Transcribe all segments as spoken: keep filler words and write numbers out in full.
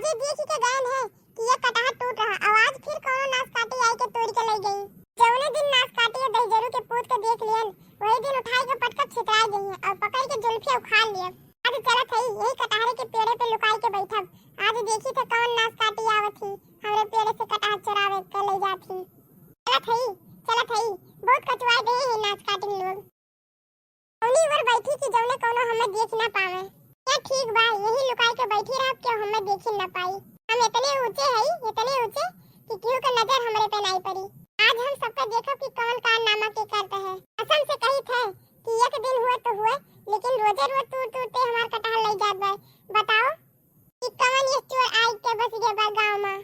ये देखी के गयन है कि ये कटहर टूट रहा, और आज फिर कौनो नास काटी आई के तोड़ के ले गई। जौने दिन नास काटी ये दहिजरू के पूत के देख लियन, वही दिन उठाई के पटकत छितराई गई है और पकड़ के जुल्फिया उखाड़ लिए। आज चलत हई, यही कटहरे के पेड़े पे लुकाई के बैठब। आज देखी थे कौन नास काटी आवत ही, हमरे पेड़े से कटहर चुरावे के ले जात ही। चलत हई, चलत हई, बहुत कचुआ गए हैं नास काटिन लोग। उन्हीं ओर बैठी कि जौने कौनो हमें देख ना पावे। या ठीक बा, यही लुकाई के बैठी रहब, केहू हमें देखी ना पाई। हम इतने ऊंचे हई, इतने ऊंचे कि केहू के नजर हमरे पे नाई पड़ी। आज हम सबके देखब कि कौन कारनामा के करते हैं। कसम से कही थे कि एक दिन हुए तो हुए, लेकिन रोजे रोज तूर तूर ते हमार कटहर ले जात बा। बताओ, कि कवन ये चोर आइ के बस गया बा गाँव मा।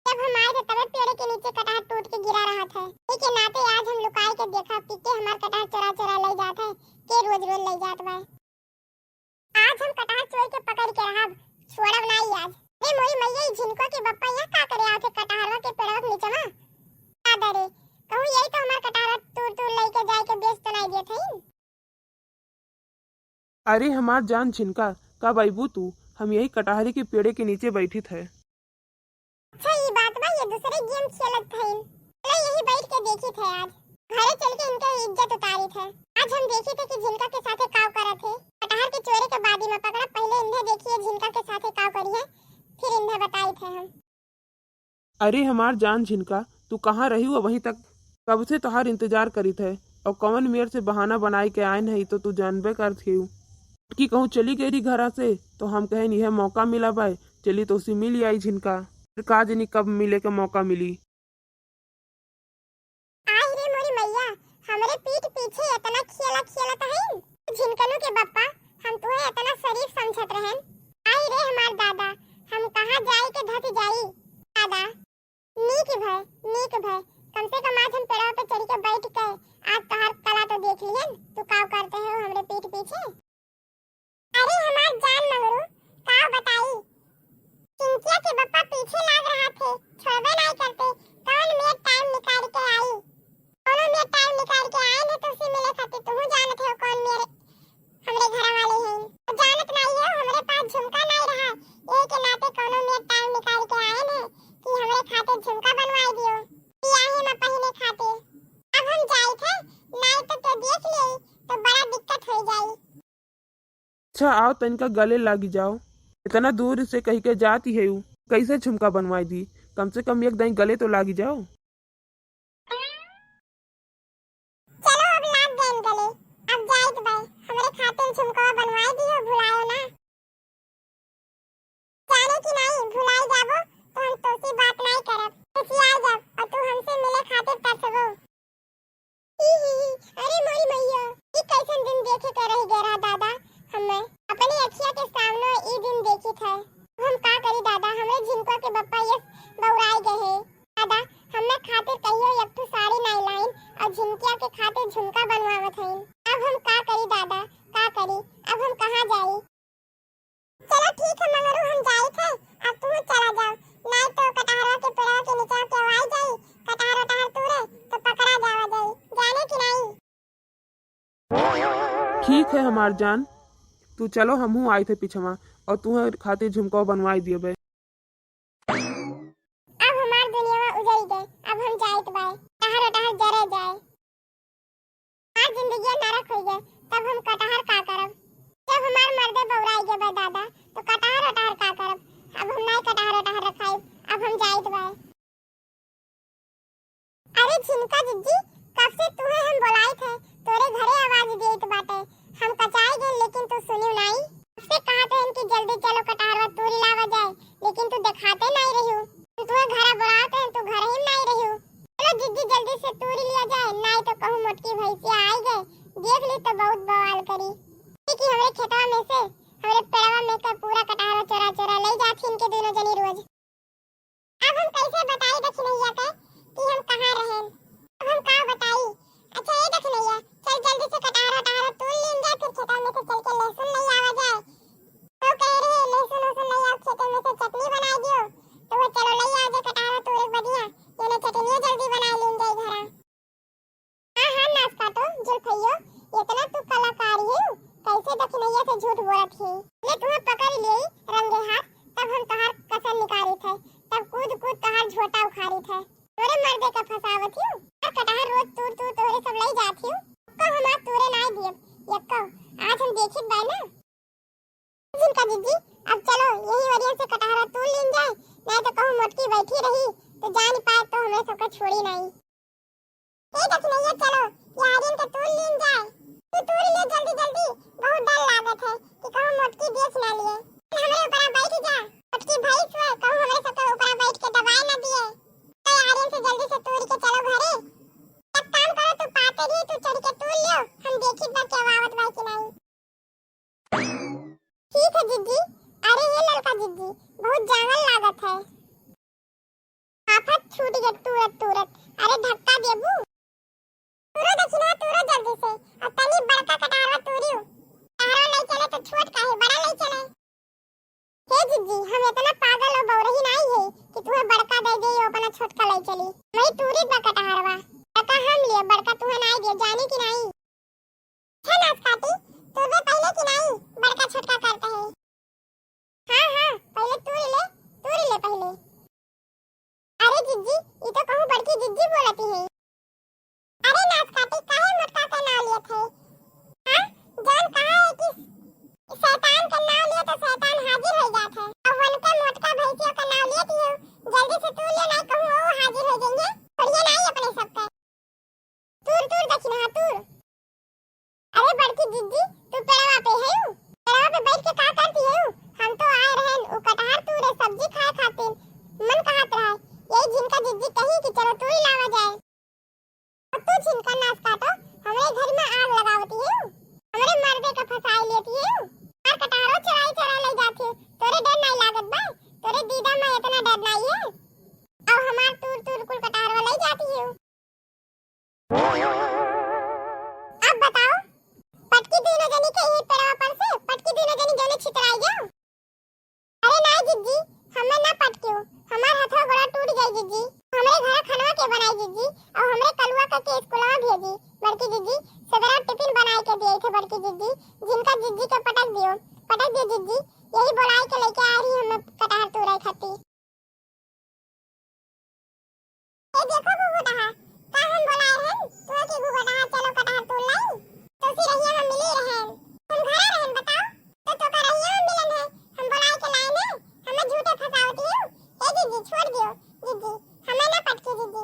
जब हम आए थे तबे पेड़ के नीचे कटहर टूट के गिरा रहा था। इही के नाते आज हम लुकाई के देखब कि के हमार कटहर चोरा चोरा ले जात है, के रोज रोज ले जात बा। आज हम कटहर चोर के पकड़ के रहब, छोड़ब नाई आज। ए मोरी मैया, ई झिनको के बप्पा यहाँ का करे आवत है कटहरवा के पेड़वा के नीचे मा? का दरे, कहूँ यही तो हमार कटहर तूर तूर लेके जाए के बेच तो नाई देत हईन। अरे हमार जान झिनका, कब अइबू तू? हम यही कटहरी के पेड़े के नीचे बैठित है। अच्छा, ई बात बा, ये दूसरे गेम खेलत हईन। चलो, यही बैठ के देखित है आज। घरे चल के इनके इज्जत उतारित है। आज हम देखित है कि झिनका के साथे काव करत है। कटहर के चोरे के बादी में पकड़ा, पहले इन्हें देखिए झिनका के साथे काव करी है, फिर इन्हें बताइत है हम। अरे हमार जान झिनका, तू कहाँ रहिउ अबहीं तक? कब से तोहार इंतजार करित है, और कवन मेर से बहाना बनाई के आयन है, ई तो तू जानबे करत हेउ। कि कहूँ चली गई रही घरा से, तो हम कहेन, "इहे मौका मिला बाय, चली तोसी मिल आई झिनका।" फिर का जनी कब मिले के मौका मिली। आहि रे मोरी मैया, हमरे पीठ पीछे एतना खियाला खियालत हईन। झिनकनू के बप्पा, हम तुहे एतना शरीफ समझत रहेन। आहि रे हमार दादा, हम कहाँ जाए के धत जाई। दादा, नीक भय, नीक भय, कम से कम आज हम पेड़वा पे चढ़ के बैठ के आज तोहार कला तो देख लिहन, तू का करते हो हमरे पीठ पीछे। अरे हमार जान मंगरू, का बताई, चिंकिया के बप्पा पीछे लाग रहा थे, छोड़बे नाई करते, कौन मेर टाइम निकाल के आई, कौनो मेर टाइम निकाल के आए ने तुमसे मिले खातिर, तुहू जानत हो कौन मेर हमरे घर वाले हैं। जानत नाई हो, हमरे पास झुमका नाई रहा, यही के नाते कौनो मेर टाइम निकाल के आए ने कि हमरे खातिर झुमका बनवाई दियो, बियाहे में पहिने खातिर। अब हम जाई थे, नाई तो, तो देख ले, तो बड़ा दिक्कत हो जाई। अच्छा, आओ तनिका गले लागी जाओ। इतना दूर से कही के जाती है उ, कैसे झुमका बनवाई दी? कम से कम एक दाई गले तो लागी जाओ। चलो, अब लाग गए गले, अब जाइत बाय, हमरे खातिर झुमका बनवाई दियो, भुलायो ना। जाने कि नाई, भुलाई जाबो तो हम तोसी बात नाई करब, खिसियाई जाब और तू हमसे मिले खातिर तरसबो। ही, ही, ही, अरे मोरी मैया, ई कैसन दिन देखे के रह गया रहा दादा, हमें अपनी अखिया के सामने ई दिन देखित है। हम का करी दादा, हमरे झिनको के बप्पा ये बौराई गए हैं। दादा, हमें खातिर कहियो एक ठो साड़ी नाई लाइन और झिनकिया के खातिर झुमका बनवावत हईन। अब हम का करी दादा, का करी, अब हम कहाँ जाई? चलो ठीक है मंगरू, हम जाइत है, अब तुम चला जाओ, नाई तो कटहरवा के पेड़वा के नीचा केहू आई जाई, कटहर वटहर तूरे तो पकड़ा जावा जाई, जाने कि नाई। ठीक है हमार जान, तू चलो, हमहू आइत है पिछवा और तुहे खातिर झुमका बनवाई दियबे। अब हमार दुनिया उजल गए, अब हम जाइत बाय, कटहर वटहर जरे जाए। हमार जिंदगिया नरक होइ गए, तब हम कटहर का करब? जब हमार मर्दे बौराई गए बा दादा, तो कटहर वटहर का करब? अब हम नाई कटहर वटहर रखाइब, अब हम जाइत बाय। अरे झिनका जिज्जी, कब से तुहे हम बोलाइत है, तोरे घरे आवाज देइत बाटे, हम कचाई गए लेकिन तू सुनियो नाई। कब से कहत रहन कि जल्दी चलो कटहरवा तूरी लावा जाए, लेकिन तू देखाते नाई रहियो। हम तुहे घरा बोलावत रहन, तू घर ही नाई रहियो। चलो जिज्जी, जल्दी से तूरी लिया जाए, नाई तो कहूँ मोटकी भैंसिया आई गए, देख ली तो बहुत बवाल करी। कि हमरे खेतवा में से, हमरे पेड़वा में का पूरा कटहरवा चोरा चोरा ले जात ही इनके दोनों जनी रोज। अब हम कैसे बताई दखिनैया के कि हम कहाँ रहेन? अब हम का बताई? अच्छा ए दखिनैया, चल जल्दी से कटहर वटहर तूर लीन जाए, फिर खेतवा में से चल के लहसुन ले आवा जाए। तो कह रहे लहसुन वहसुन ले आओ, खेते में से चटनी बनाई दियो। तो वो चलो ले आ जाए कटहर तूर एक बढ़िया, ये चटनिया जल्दी बनाई लीन जाए घरा। हाँ, हाँ, नास काटो, जुल्फैयो, इतना तू कलाकारी है, कैसे दखिनैया से झूठ बोलत है? ले तुम्हें पकड़ लिए रंगे हाथ, तब हम तोहार कसर निकाल से कटहरा तूर लीन जाए, नाहीं तो कहूँ मोटकी बैठी रही तो जान पाए तो हमरे सबका छोड़ी नाहीं। ए दखिनैया, चलो, ये आर्यन के तूर लीन जाए। तू तूर ले जल्दी जल्दी, बहुत डर लागत है कि कहूँ मोटकी बेच ना लिए। हमरे ऊपरा बैठ जा, मोटकी भैंस है, कहूँ हमरे सबके ऊपरा बैठ के दबाए ना दिए। तो आर्यन से जल्दी से तूर के चलो घरे। एक काम करो, तू पाते रही, तू चढ़ के तूर लियो, हम देखी बा के आवत बा कि नाहीं। ठीक है जिज्जी। अरे ये ललका जिज्जी, बहुत जांगर लागत है। आफत छूट गए तूरत तूरत। अरे धक्का देबू। तूरो दखिनहा, तूरो जल्दी से। अब तनी बड़का कटहरवा तूरियो। कटहरवा ले चले तो छोट काहे, बड़ा ले चले। हे जिज्जी, हम इतना पागल और बौरही नाहीं है कि तुम्हें बड़का दे दे और अपना छोटका ले चली। वही तूरी बा कटहरवा। बड़का हम लिए, बड़का तुम्हें नाहीं दिए, जानी कि नाहीं? अच्छा नास काटी, तू दे पहले कि नाहीं, बड़का छोटका करते हैं। हाँ, हाँ, पहले तूर ले, तूर ले पहले। अरे जिज्जी, ई तो कहूँ बड़की जिज्जी बोलती है। अरे नास काटी, काहे मोटका के नाव लेत है? हाँ, जौन कहा है कि शैतान के नाव लिए तो शैतान हाजिर हो जात है। अब उनका मोटका भैंसियों के नाव लेती हो, जल्दी से तूर ले, नाहीं कहूँ वो हाजिर हो जाएंगे, छोड़िए नाहीं अपने सबके। तूर, तूर दखिनहा, तूर। अरे बड़की जिज्जी, तू पेड़वा पे है? पेड़वा पे बैठ के का करती है? हम तो आए रहन, उ कटहर तूरे सब्जी खाए खातिर मन कहत रहा। यही झिनका जिज्जी कही कि चलो तूरी लावा जाए। अब तू झिनका नास काटो, हमरे घर में आग लगावती है। हमरे मर्दे का फंसाई लेती है। हमार कटहरो चुराई चुरा ले जाती है। तोरे डर नाहीं लागत बा? तोरे दीदा में इतना डर नाहीं है। अब हमार तूर तूर कुल कटहरवा ले जाती है। अब बताओ, पटकी दुनो जनी के ई पेड़वा पर से, पटकी दुनो जनी जने छितराई जाओ। अरे नाहीं जिज्जी, हमें ना पटकियो, हमार हथवा गोड़ा टूट जाई जिज्जी। हमरे घर खानवा के बनाई जिज्जी, और हमरे कलुआ का के स्कूलवा भेजी। बड़की जिज्जी, सवेरा टिफिन बनाई के दिए थे बड़की जिज्जी, झिनका जिज्जी के पटक दियो, पटक दियो जिज्जी, यही बोलाई के लेके आ रही हमें कटहर तूराई खाती। ए देखो घुघुटहा, का हम बोलाए रहन, तू के घुघुटहा चलो कटहर तूर लाई। तो फिर रहिया हम मिली रहन। हम घरे रहन बताओ, तो तोका रहिया हम मिलन है, हम बोलाए के लाए ने, हमें झूठे फंसावती हो। ए जिज्जी छोड़ दियो, जिज्जी, हमें ना पटकी जिज्जी।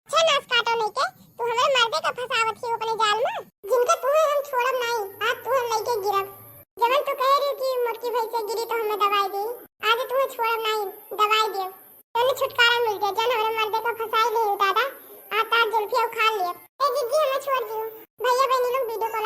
अच्छा नास काटो नहीं के, तू हमरे मर्दे का फंसावत ही अपने जाल में। जिनके तुहे हम छोड़ब नाहीं, आज तुहे हम लेके गिरब। जवन तू कह रही कि मोटकी भैंस से गिरी तो हमें दबाई दे, आज तुहे छोड़ब नाहीं, दबाई दे। चल छुटकारा मिल गया, जन हमरे मर्दे का फंसाई ले दादा, आ तार जुल्फिया उखाड़ लिया। ए जिज्जी हमें छोड़ दियो, भैया बहनी लोग वीडियो कॉल